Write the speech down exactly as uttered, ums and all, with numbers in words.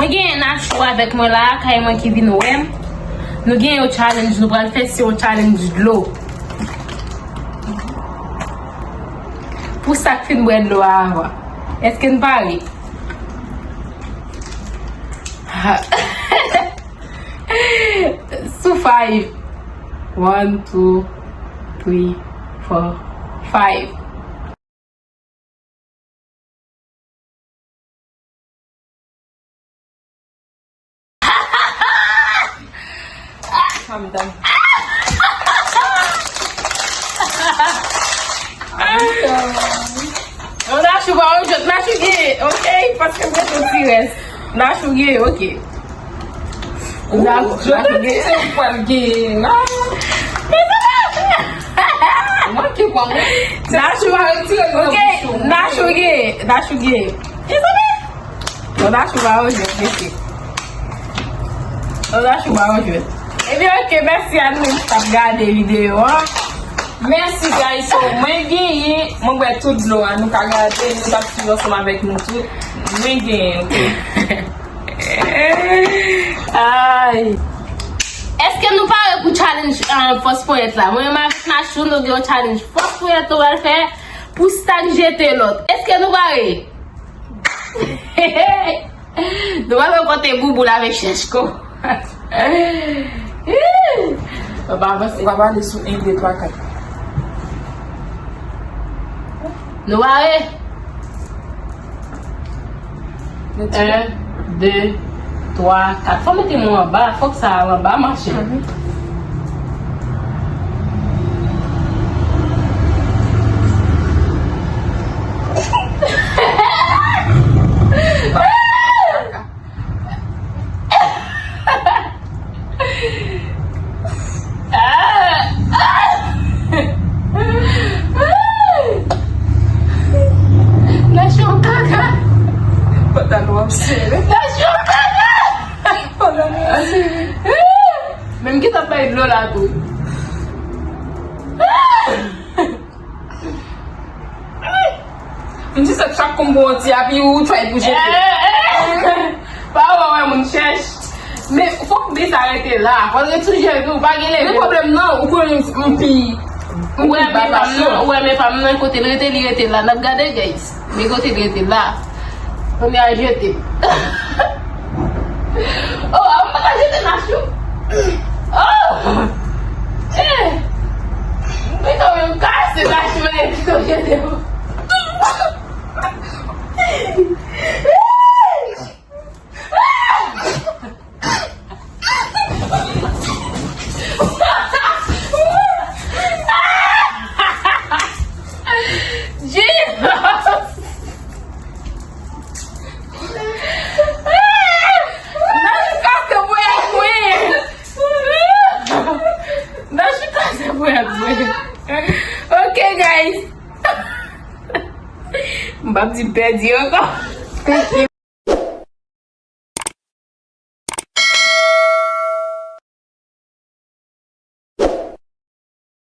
Mwen genyen Nachou avèk mwen la, kay mwen ki vin wè m. Nou gen yon challenge, nou pral fè se yon challenge dlo. Pou sa k fin bwè dlo a avan. Èske n pare? Sou five. One, two, three, four, five. Yon Nachou pa yon jwèt, Nachou gen, ok, paske mwen tou ti rès. Nachou gen, ok. Ou, Nachou, je te Nachou gen. Di se ou pral genyen, non? Ou manke pran mwen. Nachou, ok, Nachou gen, Nachou gen. Mezanmi! Bon, Nachou pa yon jwèt, mesye. Bon, Nachou pa yon jwèt. Ebyen, ok, mèsi a nou menm ki t ap gade videyo an. Mèsi, guys. So, mwen genyen, mwen bwè tout dlo a. Nou ka gade, nou k ap swiv ansanm avèk nou tout. Mwen genyen, ok. Ay. Èske nou pare pou challenge, ah, fòs ponyèt la? Mwen menm avèk Nachou, nou gen yon challenge fòs ponyèt nou pral fè pou sa k jete lòt. Èske nou pare? Nou pral wè kote boubou l avèk chèchko. Papa avanse. Ou ka pale sou en, de, twa, kat. Nou pare? En, de, twa, kat. Fò mete mwen anba. Fòk sa anba mache. Nachou kaka. Pantalon ap sere. Nachou kaka. Pantalon ap sere. Menm ki t ap bay dlo la tou. M di se chak konbo yon ti api ou try pou jete. Eh, eh, eh. Pa wè, wè moun chèch. Men fòk bes a rete la. Fòk rete sou jèl tou, pa gen leve. Men pwoblèm nan, ou konnen m pi. Ou wè men pa m nan, ou wè men pa m nan, kote l rete, li rete la. N ap gade, guys. Men kote l rete la. Kounye a jete. Oh, a m pa ka jete Nachou. Oh! Eh! Mwen kanmenm kase Nachou, men ki tou jete. Jesus! Nachou kase ponyèt mwen! Nachou kase ponyèt mwen! Ok, guys! M p ap di pèdi ankò.